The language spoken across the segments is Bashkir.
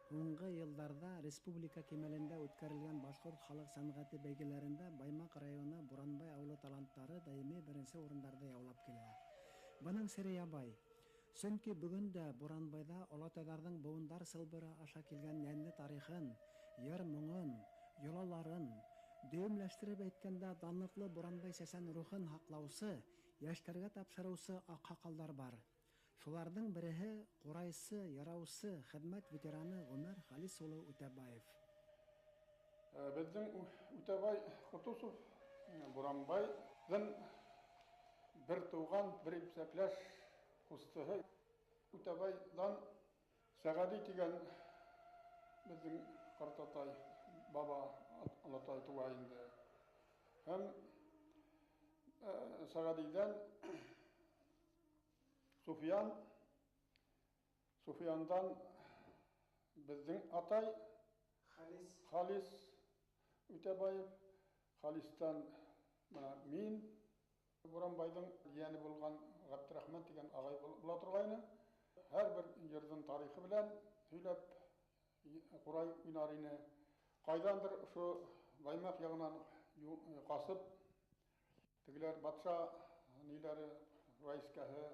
Һуңғы йылдарҙа республика кимәлендә үткәрелгән башҡорт халыҡ сәнғәте бәйгеләрендә Баймаҡ районы Буранбай ауылы таланттары даими беренсе урындарҙы яулап килә. Бының сере ябай. Сөнки бөгөн дә Буранбайҙа олатайҙарҙың быуындар сылбыры аша килгән йәнле тарихын, йыр-моңон, йолаларын, дөйөмләштереп әйткәндә, данлыҡлы Буранбай сәсән рухын һаҡлаусы, йәштәргә тапшырыусы аҡһаҡалдар бар. Шуларҙың береһе ҡурайсы, йыраусы, хеҙмәт ветераны Ғүмәр Халис улы Үтәбаев. Беҙҙең Үтәбай Ҡотосов Буранбайҙың бер туған, бер имсәкләш ҡустыһы. Үтәбайҙан Сәғәди тигән беҙҙең ҡартатай, баба, олатай тыуа инде. Һәм Сәғәдиҙән Суфиян, Суфияндан беҙҙең атай Халис, Халис Үтәбаев, Халистан бына мин, Буранбайҙың ейәне булған Ғәбдерәхмән тигән ағай була торғайны. Һәр бер йырҙың тарихы белән һөйләп ҡурай уйнар ине. Ҡайҙандыр ошо Баймаҡ яғынан ҡасып, тегеләр батша ниләре, войскаһы,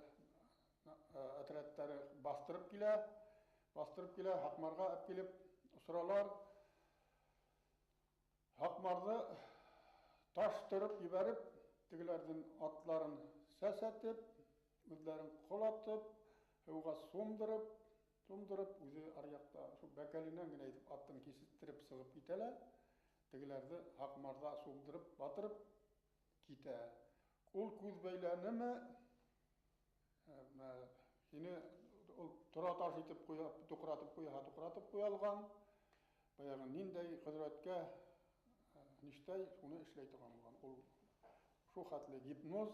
отрядтары баҫтырып килә, баҫтырып килә, Һаҡмарға алып килеп осралар. Һаҡмарҙы таштырып ебәреп, тегеләрҙең атларын сәсәтеп, үҙҙәрен ҡолатып, һыуға сумдырып, сумдырып, үҙе аръяҡта шул бәкәленән генә итеп атын кисеттереп сығып китә лә, тегеләрҙе Һаҡмарҙа сумдырып, батырып китә. Ул күҙ бәйләнеме, һине ул тора таш итеп ҡуя, туҡратып ҡуйһа, туҡратып ҡуя алған. Баяғы ниндәй ҡөҙрәткә ништәй, шуны эшләй торған булған. Ул шул хәтле гипноз,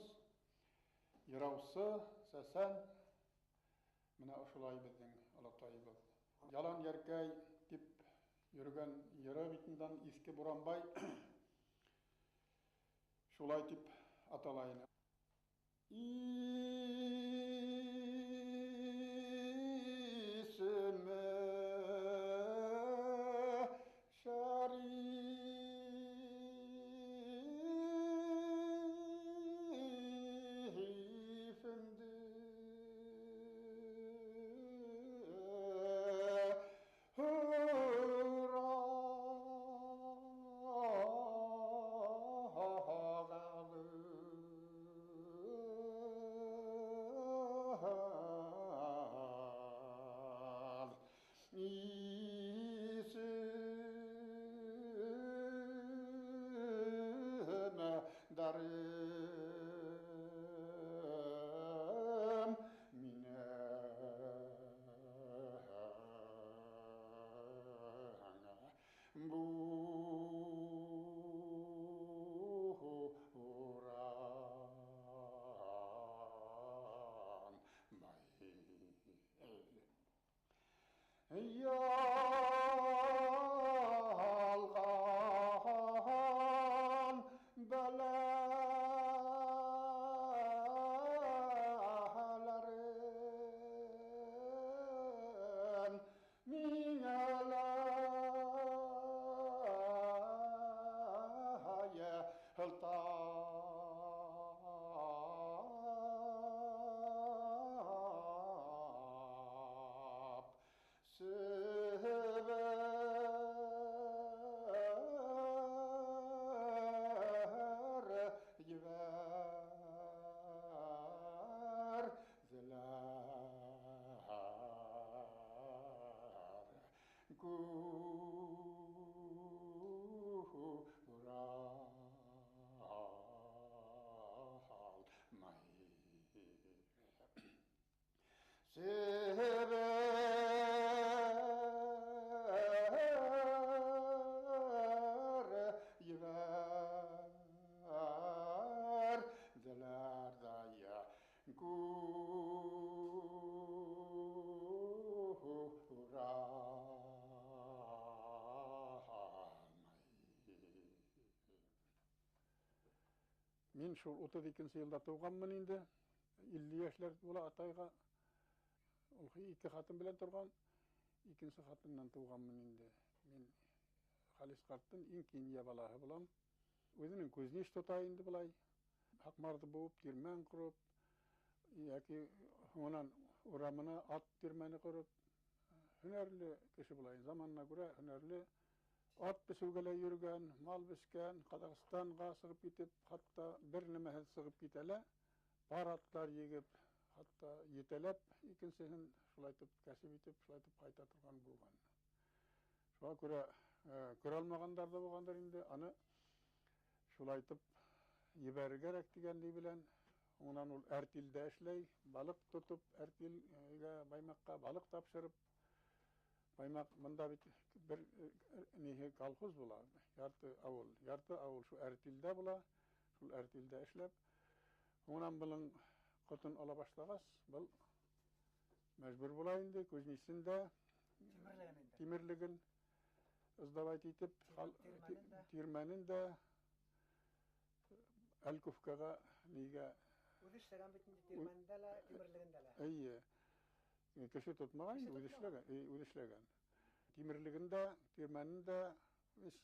йыраусы, сәсән, бына ошолай беҙҙең олатайыбыҙ. Ялан йәркәй тип йөрөгән йыры битенән Иҫке Буранбай шулай тип атала ине. Исеме Şerifimdir, Hurağalı İsime darım mine Buran bay. Yalğan bələlərin minələ hıltap Sever giver zeler Kural may. Sever giver zeler daya Kural may. Мин шул 32 йылда тыуғанмын инде. 50 йәшләр була атайға. Ул ике ҡатын белән торған. Икенсе ҡатындан тыуғанмын инде. Мин Халис ҡарттың иң кинйә балаһы булам. Үҙенең кузнец тота инде былай. Һаҡмарҙы быуып, тирмән ҡороп, йәки һуңынан урамына ат тирмәне ҡороп, һөнәрле кеше була. Заманына күрә һөнәрле. Ат бесеүгә лә йөрөгән, мал бескән, Ҡаҙағстанға сығып китеп, хатта бер нәмәһеҙ сығып китә лә, пар аттар егеп, хатта етәләп, икенсеһен шулайтып кәсеп итеп, шулайтып ҡайта торған булған. Шуға күрә күрә алмағандар ҙа булғандыр инде, аны шулайтып ебәрергә кәрәк тигән ни белән, унан ул әртилдә эшләй, балыҡ тотоп, әртилгә, Баймаҡҡа балыҡ тапшырып. Баймаҡ бында бит бер ниһе колхоз була, ярты ауыл, ярты ауыл шул әртилдә була, шул әртилдә эшләп, унан бының ҡотон ала башлағас, был мәжбүр була инде, кузнецын да, Тимерлеген инде. Тимерлеген сдавать итеп, Тирмәнен дә. Тирмәнен дә Әлкүфкәгә нигә Үҙе эшләгән бит инде тирмәндә лә, тимерлегендә лә. Эйе. Кеше тотмаған Кеше инде, үҙе тотмаған. эшләгән, үҙе эшләгән. Тимерлеген дә, тирмәнен дә эш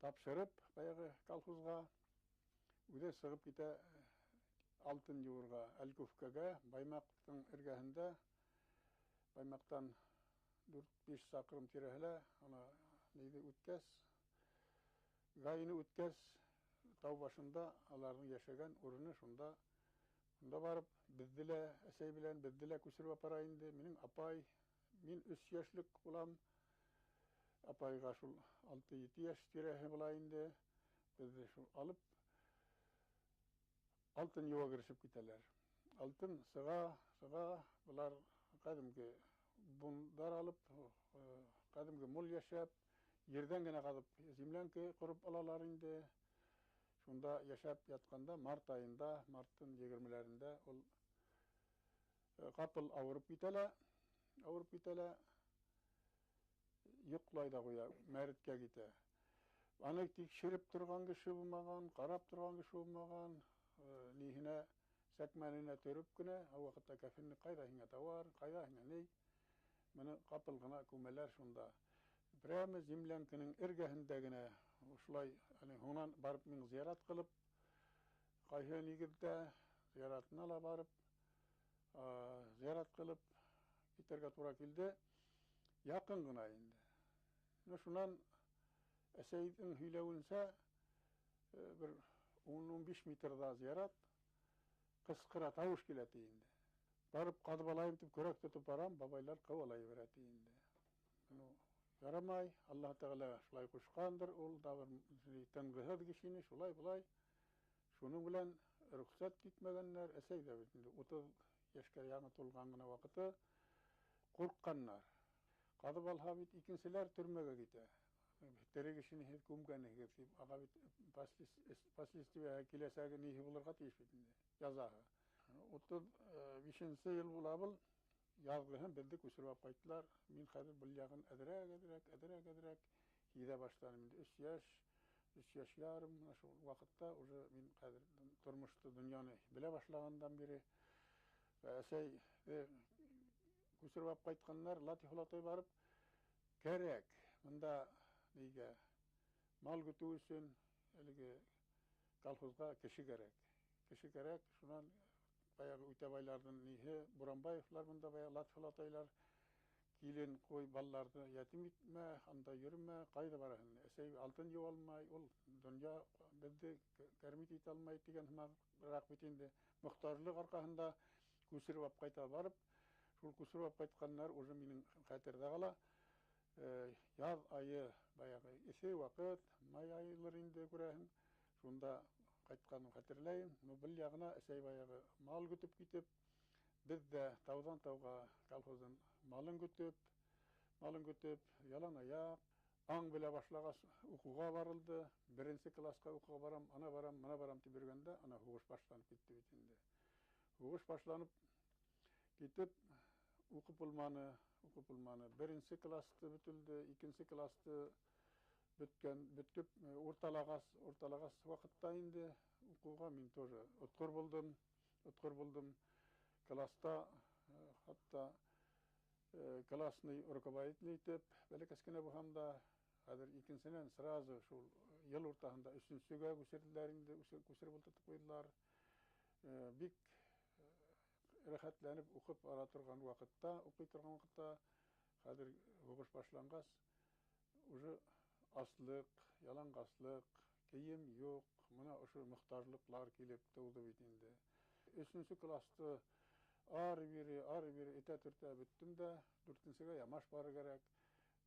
тапшырып, баяғы колхозға үҙе сығып китә алтын йыуырға Әлкүфкәгә, Баймаҡтың эргәһендә, Баймаҡтан 4-5 саҡрым тирәһелә, ана нейҙе үткәс, Гайны үткәс, тау башында аларҙың йәшәгән урыны шунда. Унда барып, беҙҙе лә, әсәй белән беҙҙе лә күсереп апара инде. Минең апай, мин 3 йәшлек булам. Апайға шул 6-7 йәш тирәһе була инде. Беҙҙе шул алып, алтын йыуа керешеп китәләр. Алтын сыға, сыға, былар ҡәҙимге бундар алып, ҡәҙимге мул йәшәп, ерҙән генә ҡаҙып землянка ҡороп алалар инде. Шунда йәшәп ятҡанда, март айында, марттың егермеләрендә ул ҡапыл ауырып китә лә, ауырып китә лә, йоҡлай ҙа ҡуя, мәреткә китә. Аны тикшереп торған кеше булмаған, ҡарап торған кеше булмаған, ниһенә, сәкмәненә төрөп кенә, ул ваҡытта кәфенлек ҡайҙа һиңә тауар, ҡайҙа һиңә ни, быны ҡапыл ғына күмәләр шунда. Прямо землянканың эргәһендә генә ошолай, әле һуңынан барып мин зыярат ҡылып, ҡайһы нигеҙҙә зыяратына ла барып, зыярат ҡылып китергә тура килде. Яҡын ғына инде. Ну, шунан әсәйҙең һөйләүенсә, бер ун-ун биш метрҙа зыярат, ҡысҡыра тауыш килә ти инде. Барып ҡаҙып алайым тип көрәк тотоп барам, бабайлар ҡыуалай бирә ти инде. Ну, ярамай, Аллаһ Тәғәлә шулай ҡушҡандыр, ул да бер тынғыһыҙ кешене шулай былай. Шуның белән рөхсәт итмәгәннәр, әсәй ҙә бит инде 30 йәшкә яңы тулған ғына ваҡыты, ҡурҡҡаннар. Ҡаҙып алһа бит икенселәр төрмәгә китә. Тере кешене һеҙ күмгәнһегеҙ тип, аға бит последствия киләсәге ниһе булырға тейеш бит инде, язаһы. Утыҙ бишенсе йыл була был, яҙғыһын беҙҙе күсереп алып ҡайттылар. Мин хәҙер был яғын әҙерәк, әҙерәк, әҙерәк, әҙерәк һиҙә башланым инде. 3 йәш, 3 йәш ярым, менә шул ваҡытта уже мин хәҙер тормошто, донъяны белә башлағандан бире. Әсәй, күсереп алып ҡайтҡаннар, Латиф олатай барып, кәрәк, бында нигә мал көтөү өсөн әлеге колхозға кеше кәрәк. Кеше кәрәк, шунан баяғы Үтәбайларҙың ниһе, Буранбаевлар бында баяғы Латиф олатайлар, килен ҡуй, балаларҙы ятим итмә, анда йөрөмә, ҡайҙа бараһың? Әсәй алтын йыуа алмай, ул донъя беҙҙе кәрмит итә алмай тигән һымағыраҡ бит инде. Мохтажлыҡ арҡаһында күсереп алып ҡайта барып, шул күсереп алып ҡайтҡандар уже минең хәтерҙә ҡала. Яҙ айы баяғы эҫе ваҡыт, май айылыр инде күрәһең, шунда ҡайтҡанын хәтерләйем. Ну, был яғына әсәй баяғы мал көтөп китеп, беҙ ҙә тауҙан тауға колхоздың малын көтөп, малын көтөп, ялан аяҡ, аң белә башлағас уҡыуға барылды. Беренсе класҡа уҡыуға барам, ана барам, мына барам тип йөрөгәндә, ана һуғыш башланып китте бит инде. Һуғыш башланып китеп, уҡып булманы, уҡып булманы. Беренсе класты бөтөлдө, икенсе класты бөткән, бөтөп, урталағас ваҡытта инде уҡыуға мин тоже отҡор булдым, отҡор булдым. Класста, хатта Классный руководитель итеп, бәләкәс кенә булһам да, хәҙер икенсенән сразу шул йыл уртаһында өсөнсөгә күсерҙеләр инде, күсереп ултыртып ҡуйҙылар. Бик рәхәтләнеп уҡып ара торған ваҡытта, уҡый торған ваҡытта, хәҙер һуғыш башланғас, уже аслыҡ, яланғаслыҡ, кейем юҡ, мына ошо мохтажлыҡлар килеп тыуҙы бит инде. Өсөнсө класты ары-бире, ары-бире этә-төртә бөттөм дә, дүртенсегә Ямаш барыр кәрәк.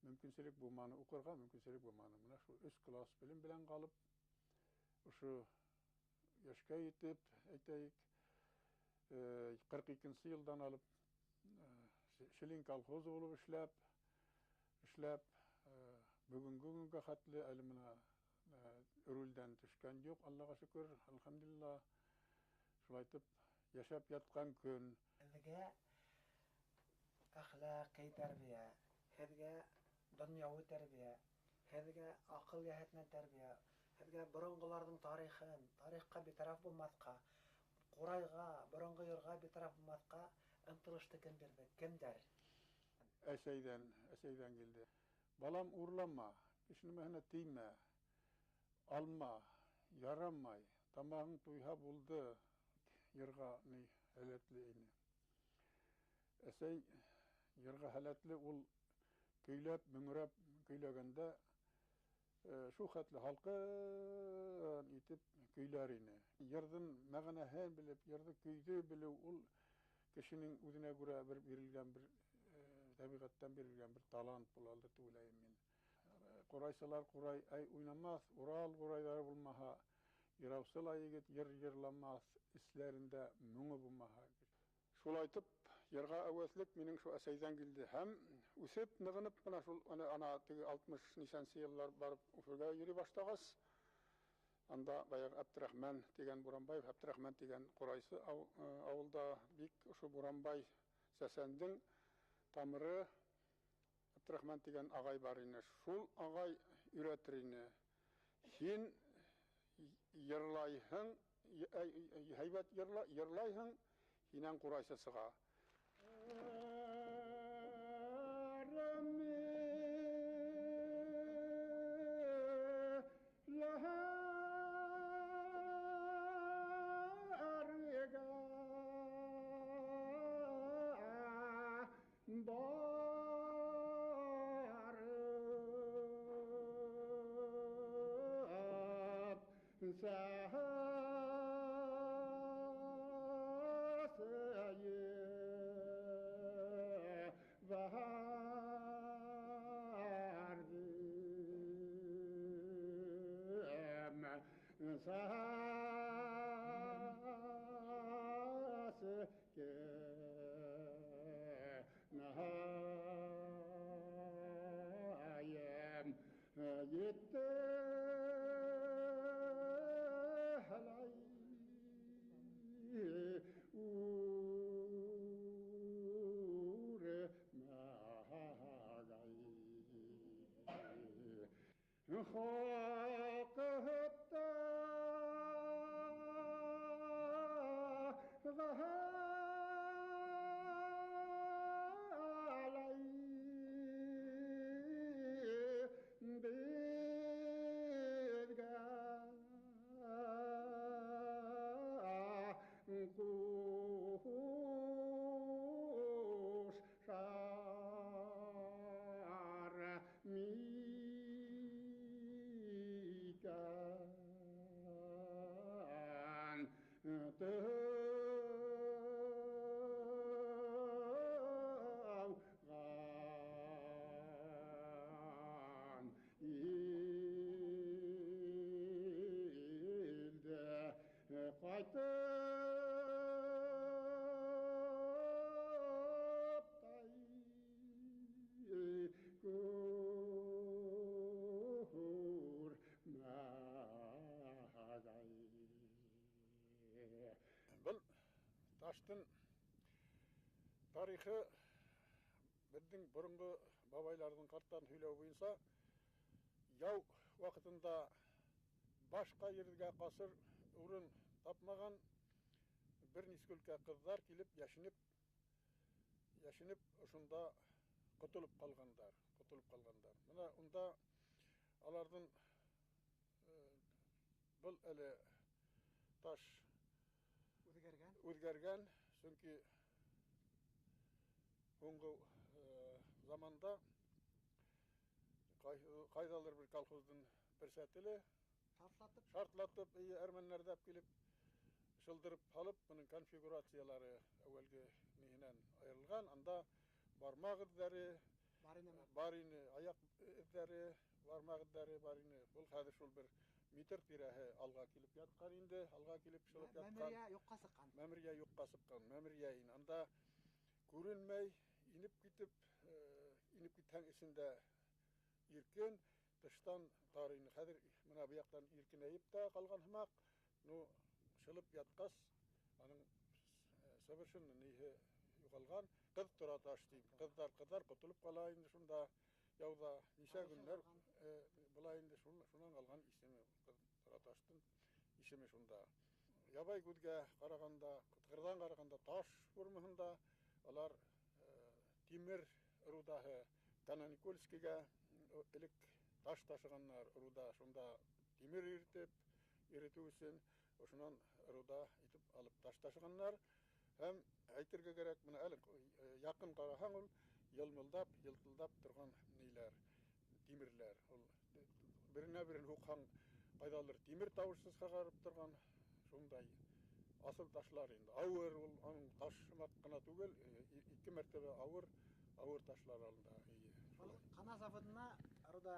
Мөмкинселек булманы, уҡырға мөмкинселек булманы. Мына шул 3 класс белем белән ҡалып, ошо йәшкә етеп, әйтәйек, 42 йылдан алып, Шилин колхозы булып эшләп, эшләп, бөгөнгө көнгә хәтле әле мына рулдән төшкән юҡ, Аллаға шөкөр, әлхәмдулилла. Шулайтып йәшәп ятҡан көн. Һеҙгә әхлаҡи тәрбиә, һеҙгә донъяуи тәрбиә, һеҙгә аҡыл йәһәтенән тәрбиә, һеҙгә боронғоларҙың тарихын, тарихҡа битараф булмаҫҡа, ҡурайға, боронғо йырға битараф булмаҫҡа ынтылышты кем бирҙе? Кемдәр? Әсәйҙән, әсәйҙән килде. Балам урлама, кеше нәмәһенә теймә, алма, ярамай, тамағың туйһа булды, йырға ни һәләтле ине. Әсәй йырға һәләтле, ул көйләп, мөңрәп көйләгәндә, шул хәтле һалҡын итеп көйләр ине. Йырҙың мәғәнәһен белеп, йырҙы көйҙө белеү ул кешенең үҙенә күрә бер бирелгән бер, тәбиғәттән бирелгән бер талант була алды тип уйлайым мин. Ҡурайсылар ҡурай ай уйнамаҫ, Урал ҡурайҙары булмаһа, йыраусы ла егет йыр йырламаҫ, эсләрендә моңо булмаһа. Шулайтып йырға әүәҫлек минең шул әсәйҙән килде. Һәм үҫеп, нығынып бына шул ана теге алтмыш нисәнсе йыллар барып Өфөгә йөрөй башлағас, анда баяғы Әбдрахман тигән Буранбаев Әбдрахман тигән ҡурайсы ауылда бик ошо Буранбай сәсәндең тамыры Әбдрахман тигән ағай бар ине. Шул ағай өйрәтер ине. Һин йырлайһың, һәйбәт йырлайһың, һинән ҡурайсы сыға. Был таштың тарихы беҙҙең боронғо бабайларҙың ҡарттарын һөйләү буйынса яу ваҡытында башҡа ергә ҡасыр урын тапмаған бер нискөлкә ҡыҙҙар килеп йәшенеп Йәшенеп ошонда ҡотолоп ҡалғандар, ҡотолоп ҡалғандар. Мына унда аларҙың был әле таш үҙгәргән. Үҙгәргән, сөнки һуңғы заманда ҡайҙалыр бер колхоздың председателе шартлатып, әрмәннәрҙәп килеп шылдырып һалып, бының конфигурациялары әүәлге ниһенән айырылған. Анда бармаҡ эҙҙәре бар ине, аяҡ эҙҙәре, бармаҡ эҙҙәре бар ине. Был хәҙер шул бер метр тирәһе алға килеп ятҡан инде, алға килеп шылып ятҡан. Мәмерйә юҡҡа сыҡҡан. Мәмерйә юҡҡа сыҡҡан, мәмерйә ине. Анда күренмәй, инеп китеп, инеп китһәң эсендә иркен, тыштан тар ине. Хәҙер мына был яҡтан иркенәйеп тә ҡалған һымаҡ. Ну, шылып ятҡас, аның совершенно ниһе юғалған. Ҡыҙ тора таш тип, ҡыҙҙар ҡотолоп ҡала инде шунда. Яуҙа нисә көннәр була инде, шунан ҡалған исеме, ҡыҙ тора таштың исеме шунда. Ябай күҙгә ҡарағанда, ҡырҙан ҡарағанда таш формаһында алар тимер рудаһы Кананикольскийгә элек таш ташығаннар руда, шунда тимер иретеп, иретеү өсөн ошонан руда итеп алып таш ташығаннар. Һәм әйтергә кәрәк, мына әле яҡын ҡараһаң, ул йылмылдап, йылтылдап торған ниләр, тимерләр. Ул беренә берен һуҡһаң, ҡайҙалыр тимер тауышсыз ҡағарып торған шундай асыл ташлар инде. Ауыр ул, аның таш һымаҡ ҡына түгел, ике мәртәбә ауыр, ауыр ташлар алында. Эйе, Был шулай. Ҡана заводына руда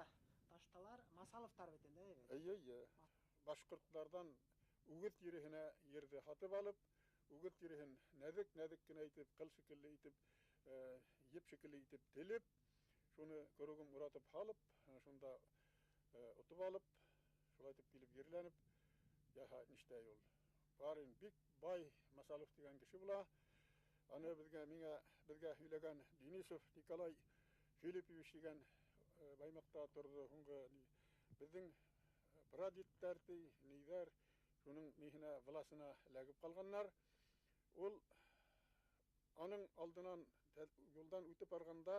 ташталар Масаловтар бит инде, әйе бит? Эйе, эйе. Башҡорттарҙан үгеҙ тиреһенә ерҙе һатып алып, үгеҙ тиреһен нәҙек-нәҙек кенә итеп, ҡыл шикелле итеп, еп шикелле итеп телеп, шуны кругом уратып һалып, шунда отоп алып, шулай итеп килеп ерләнеп, яһа ништәй ул. Барин бик бай Масалов тигән кеше була. Аны миңә, беҙгә һөйләгән Денисов Николай Филиппович тигән, Баймаҡта торҙо һуңғы беҙҙең прадедтар ти, ниҙәр, шуның ниһенә власына эләгеп ҡалғаннар. Ул аның алдынан юлдан үтеп барғанда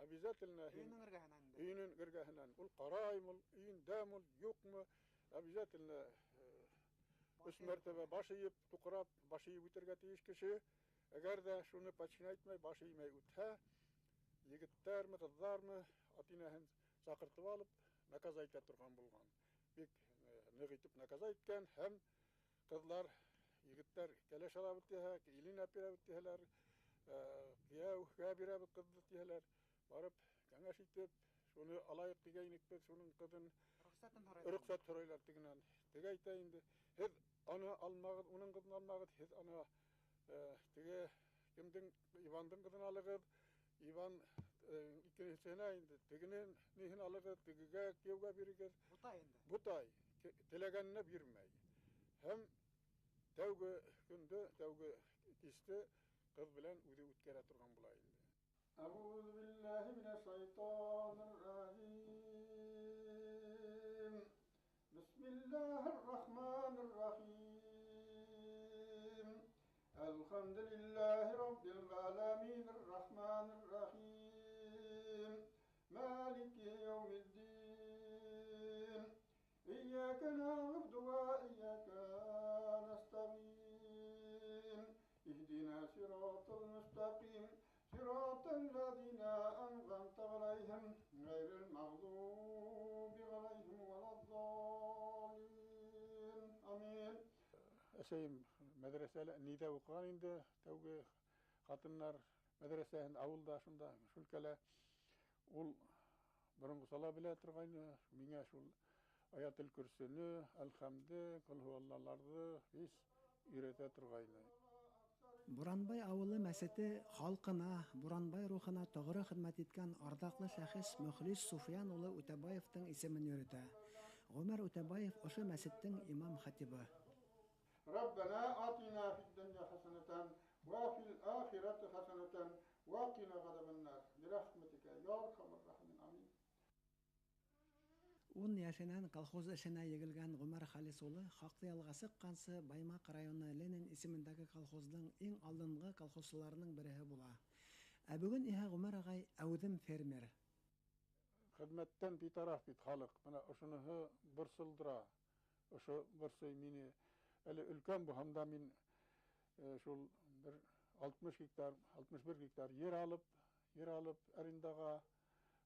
обязательно һин Өйөнөң эргәһенән инде. Өйөнөң эргәһенән. Ул ҡараймы, ул өйөндәме, ул юҡмы, обязательно өс мәртәбә баш эйеп, туҡрап, баш эйеп үтергә тейеш кеше. Әгәр ҙә шуны починать итмәй, баш эймәй үтһә, егеттәрме, ҡыҙҙармы, ата-инәһен саҡыртып алып, наказать итә торған булған. Бик ныҡ итеп наказать иткән һәм ҡыҙлар, егеттәр кәләш алабыҙ тиһә, килен әпирәбеҙ тиһәләр, кейәүгә бирәбеҙ ҡыҙҙы тиһәләр, барып кәңәш итеп, шуны алайыҡ тигәйнек беҙ, шуның ҡыҙын Рөхсәтен һорайлар. Рөхсәт һорайлар тегенән. Теге әйтә инде, һеҙ аны алмағыҙ, уның ҡыҙын алмағыҙ, һеҙ аны, теге кемдең, Ивандың ҡыҙын алығыҙ, Иван, икенсеһенә инде тегенең ниһен алығыҙ, тегегә кейәүгә бирегеҙ. Бутай инде. Бутай, теләгәненә бирмәй. Һәм тәүге көндө, тәүге кисте ҡыҙ белән үҙе үткәрә торған була инде. Әғүҙу биллаһи минәш шайтанир ражим. Бисмиллаһир рахманир рахим. Әлхәмдүлиллаһи раббил аламин рахманир рахим. Малики яумиддин. Iyyaка na'budu ve iyyaka nasta'in. İhdina sıratal müstakim. Sıratal lezina en'amte aleyhim gayril mağdubi aleyhim veleddallin. Amin. Әсәйем мәҙрәсәлә ниҙә уҡыған инде, тәүге ҡатындар мәҙрәсәһен ауылда шунда Шүлкәлә. Ул боронғосала белә торғайны, миңә шул Аятел Көрсөнө, Әлхәмде, Ҡол һуаллаларҙы һис өйрәтә торғайны. Буранбай ауылы мәсете халҡына, Буранбай рухына тоғро хеҙмәт иткән арҙаҡлы шәхес Мөхлис Суфиян улы Үтәбаевтың исемен йөрөтә. Ғүмәр Үтәбаев ошо мәсеттең имам хатибы. Раббана атина фид дунья хасанатан ва фил ахирати хасанатан ва қина газабан-нар. Бирахматика я архамар рахимин. Амин. Ун йәшенән колхоз эшенә егелгән Ғүмәр Халис улы хаҡлы ялға сыҡҡансы Баймаҡ районы Ленин исемендәге колхоздың иң алдынғы колхозсыларының береһе була. Ә бөгөн иһә Ғүмәр ағай әүҙем фермер. Хеҙмәттән битараф бит халыҡ. Бына ошоноһо борсолдора. Ошо борсой мине. Әле өлкән булһам да мин шул бер 60 гектар, 61 гектар ер алып арендаға,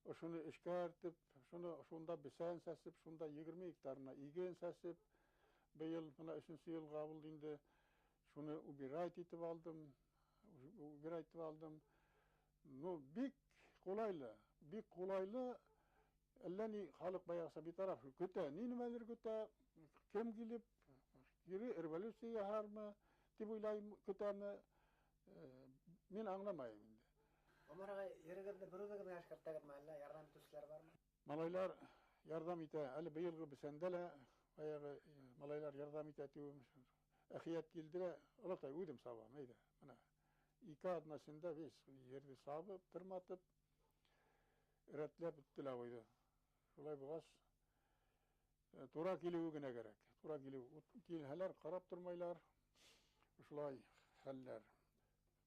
ошоно эшкәртеп, шунда бесән сәсеп, шунда 20 гектарына иген сәсеп, быйыл бына 3-нсе йылға булды инде. Шуны убирать итеп алдым, убирать итеп алдым. Ну, бик ҡулайлы, бик ҡулайлы. Әллә ни халыҡ баяғыса битараф көтә, ни нимәлер көтә, кем килеп кире революция яһармы тип уйлайым, көтәме, мин аңламайым инде. Ғүмәр ағай, ерегеҙҙе бер үҙегеҙ генә эшкәртәгеҙме, әллә ярҙам итеүселәр бармы? Малайлар ярҙам итә. Әле быйылғы бесәндә лә баяғы малайлар ярҙам итә тиүем. Әхиәт килде лә, олатай үҙем сабам, әйҙә. Бына ике аҙна эсендә беҙ ерҙе сабып, тырматып, рәтләп бөттө лә ҡуйҙы. Шулай булғас, тура килеүе генә кәрәк. Тура килеү. Килһәләр, ҡарап тормайлар. Шулай хәлләр.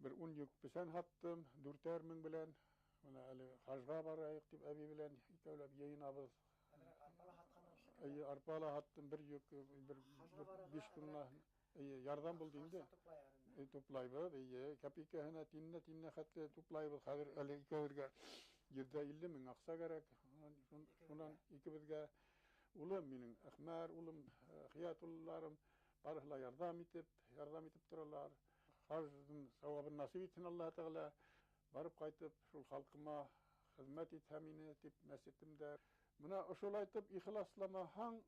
Бер 10 йөк бесән һаттым, дүртәр мең белән. Бына әле хажға барайыҡ тип әбей белән икәүләп йыйынабыҙ. Эйе, арпа ла һаттым, бер йөк, бер 5 тонна. Эйе, ярҙам булды инде. Туплайбыҙ, эйе, копейкаһына, тиненә, тиненә хәтле туплайбыҙ. Хәҙер әле икәүбеҙгә 150 мең аҡса кәрәк. Шунан икебеҙгә улым минең, Әхмәр улым, Хият улларым, барыһы ла ярҙам итеп торалар. Хаждың сауабын насип итһен Аллаһ Тәғәлә. Барып ҡайтып, шул халҡыма хеҙмәт итһәм ине тип мәсетемдә. Бына ошолайтып ихласламаһаң,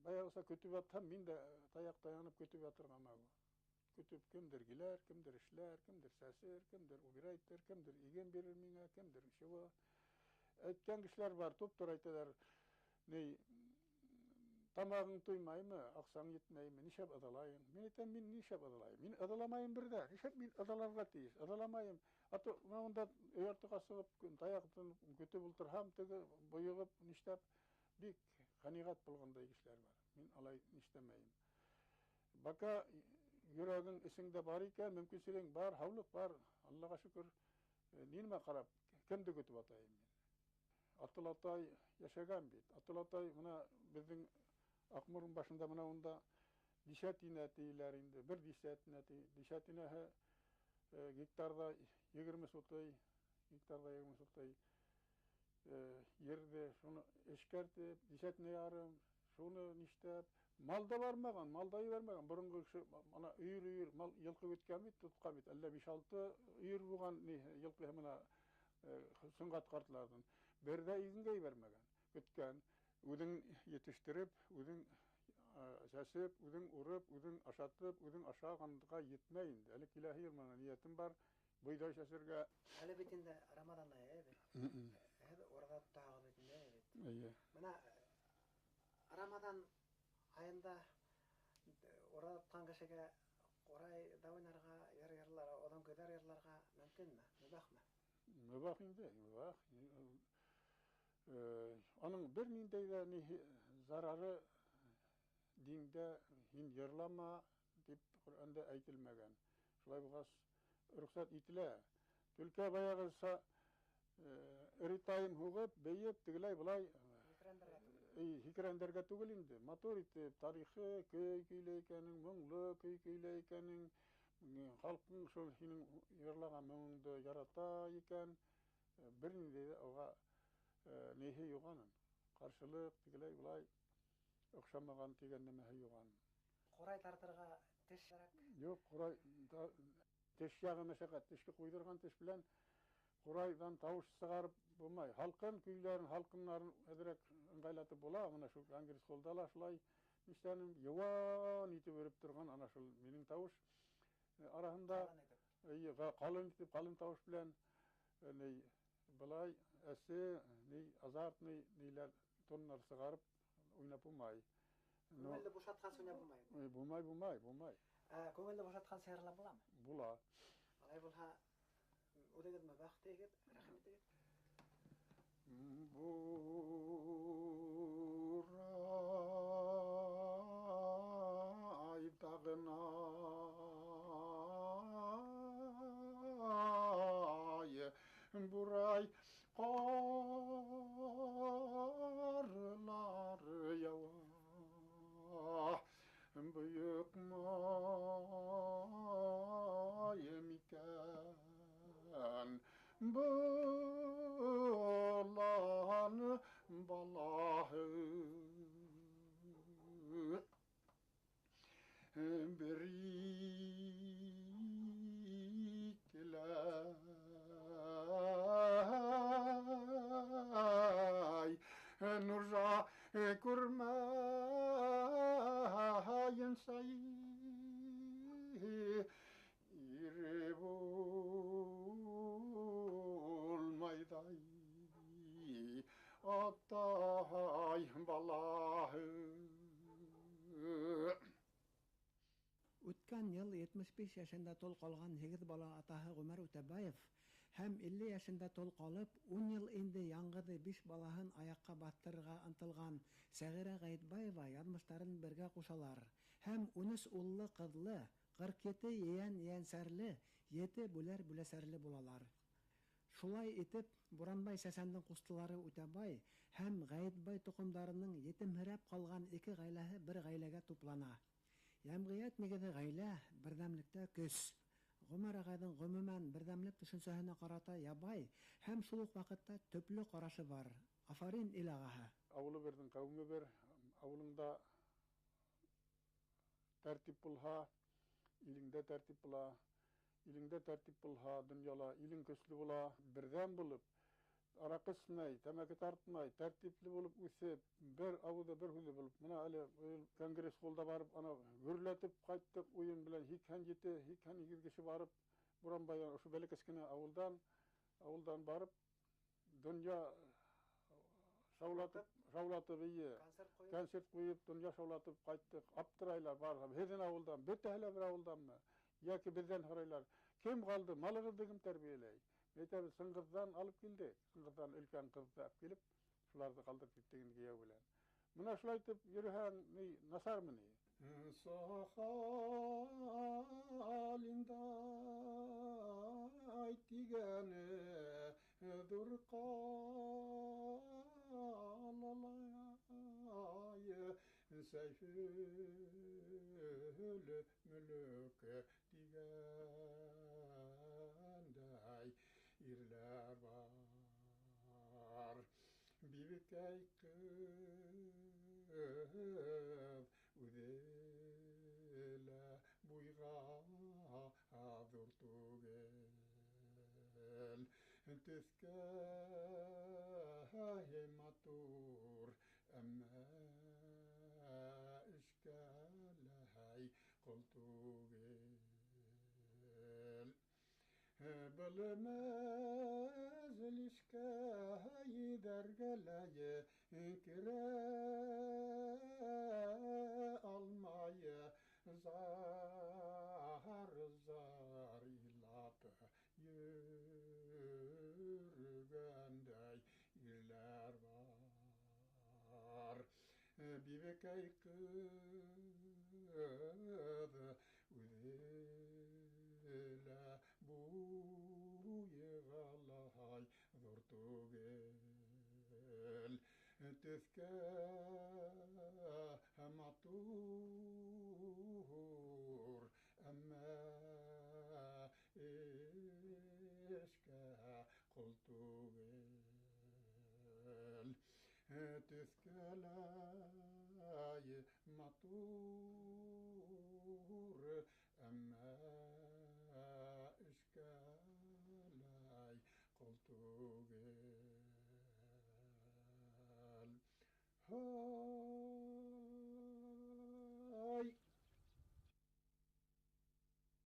баяғыса көтөп ятһам, мин дә таяҡ таянып көтөп ятырға мәжбүр. Көтөп кемдер килер, кемдер эшләр, кемдер сәсер, кемдер убирайтыр, кемдер иген бирер миңә, кемдер шыва. Әйткән кешеләр бар, туп-тура әйтәләр, ни, тамағың туймаймы, аҡсаң етмәйме, нишләп ыҙалайың? Мин әйтәм, мин нишләп ыҙалайым? Мин ыҙаламайым бер ҙә. Нишләп мин ыҙаларға тейеш? Ыҙаламайым. Ато, бына унда өй артыға сығып, таяҡтан көтөп ултырһам, теге бойоғоп, нишләп бик ҡәниғәт булғандай кешеләр бар. Мин алай нишләмәйем. Бака йөрәгең эсеңдә бар икән, мөмкинселегең бар, һаулыҡ бар, Аллаға шөкөр. Нимә ҡарап, кемде көтөп атайым мин? Атыл атай йәшәгән бит. Атыл атай бына беҙҙең Аҡморон башында бына унда десятина тейеләр инде, бер десятина тей. Десятинаһы гектарҙа 20 сотый, гектарҙа 20 сотый ерҙе шуны эшкәртеп, десятина ярым, шуны ништәп, мал да бармаған, мал да ебәрмәгән. Боронғо кеше ана өйөр-өйөр мал йылҡы көткән бит, тотҡан бит. Әллә биш-алты өйөр булған ни йылҡы бына Сөнғәт ҡартларҙан. Бер ҙә игенгә ебәрмәгән. Көткән, үҙең етештереп, үҙең сәсеп, үҙең урып, үҙең ашатып, үҙең ашағанға етмәй инде. Әле киләһе йыл менән ниәтем бар, бойҙай сәсергә. Әле бит инде Рамаҙан айы бит. Һеҙ ураҙа тотаһығыҙ бит инде, бит. Эйе. Бына Рамаҙан айында ураҙа тотҡан кешегә ҡурайҙа уйнарға, йыр йырларға, оҙон көйҙәр йырларға мөмкинме? Мөбәхме? Мөбәх инде, мөбәх. Аның бер ниндәй ҙә ни зарары диндә һин йырлама тип Ҡөрьәндә әйтелмәгән. Шулай булғас, рөхсәт ителә. Түлке баяғыса ритайым һуғып, бейеп, тегеләй былай һикерәндәргә түгел инде. Матур итеп, тарихы көй көйләй икәнең, моңло көй көйләй икәнең, халҡың шул һинең йырлаған моңоңдо ярата икән, бер ниндәй ҙә уға ниһе юҡ аның. Ҡаршылыҡ, тегеләй былай оҡшамаған тигән нәмәһе юҡ аның. Ҡурай тартырға теш кәрәк? Юҡ, ҡурай теш яғы мәшәҡәт. Тешкә ҡуйҙырған теш белән ҡурайҙан тауыш сығарып булмай. Һалҡын көйләрен, һалҡыннарын әҙерәк ыңғайлатып була. Бына шул конгресс холда ла шулай нишләнем, йыуан итеп өрөп торған ана шул минең тауыш араһында, эйе, ҡалын итеп, ҡалын тауыш белән, ни, былай әсе, ни, азартный ниләр тоннар сығарып уйнап булмай. Күңелде бушатҡансы уйнап булмай. Булмай, булмай, булмай. Күңелде бушатҡансы йырлап буламы? Була. Алай булһа, үҙегеҙ мөбәх тигеҙ, рәхим итегеҙ. Бурай тағына Бурай qarlar yava büyük may miken bulan balahı Birikler nurja kurmayin say iri bulmayday atay balahı. Үткән йыл 75 йәшендә тол ҡалған 8 бала атаһы Ғүмәр Үтәбаев һәм 50 йәшендә тол ҡалып, 10 йыл инде яңғыҙы 5 балаһын аяҡҡа баҫтырырға ынтылған Сәғирә Ғәйетбаева яҙмыштарын бергә ҡушалар. Һәм 13 уллы ҡыҙлы, 47 ейән-ейәнсәрле, 7 бүләр-бүләсәрле булалар. Шулай итеп, Буранбай сәсәндең ҡустылары Үтәбай һәм Ғәйетбай тоҡомдарының етемһерәп ҡалған 2 ғаиләһе бер ғаиләгә туплана. Йәмғиәт нигеҙе ғаилә, берҙәмлектә көс. Ғүмәр ағайҙың ғөмүмән берҙәмлек төшөнсәһенә ҡарата ябай һәм шул уҡ ваҡытта төплө ҡарашы бар. Афарин ил ағаһы. Ауылы берҙең ҡәүеме бер, ауылыңда тәртип булһа, илеңдә тәртип була, илеңдә тәртип булһа, донъяла илең көслө була. Берҙәм булып, араҡы эсмәй, тәмәке тартмай, тәртипле булып үҫеп, бер ауыҙы бер һүҙе булып, мына әле конгресс холда барып, ана гөрләтеп ҡайттыҡ уйын белән 87, 88 кеше барып, Буранбайҙан, ошо бәләкәс кенә ауылдан барып, донъя шаулатып эйе, концерт ҡуйып, донъя шаулатып ҡайттыҡ. Аптырайлар барып, һеҙҙең ауылдан, бөтәһе лә бер ауылданмы? Йәки беҙҙән һорайлар, кем ҡалды, малығыҙҙы кем тәрбиәләй? Әйтәбеҙ, Сыңғыҙҙан алып килдек. Сыңғыҙҙан өлкән ҡыҙҙы алып килеп, шуларҙы ҡалдырып киттек инде кейәү белән. Мына шулай итеп йөрөһәң, ни, насармы ни? Сахалиндай тигәне ҙур ҡалалай Сәйфел Мөлөк тигәндәй ирләр бар. Бибекәй ҡыҙ үҙе лә буйға ҙур түгел. Төҫкә матур, әммә эшкә ләй ҡол түгел. Белмәҙ лишкә дәргәләй керә алмай, зар-зар илап йөрөгәндәй ирләр бар. Бибекәй ҡыҙ үҙе лә буйға ҙур түгел. Төҫкә матур, әммә эшкә ҡол түгел. Төҫкә матур, әммә эшкә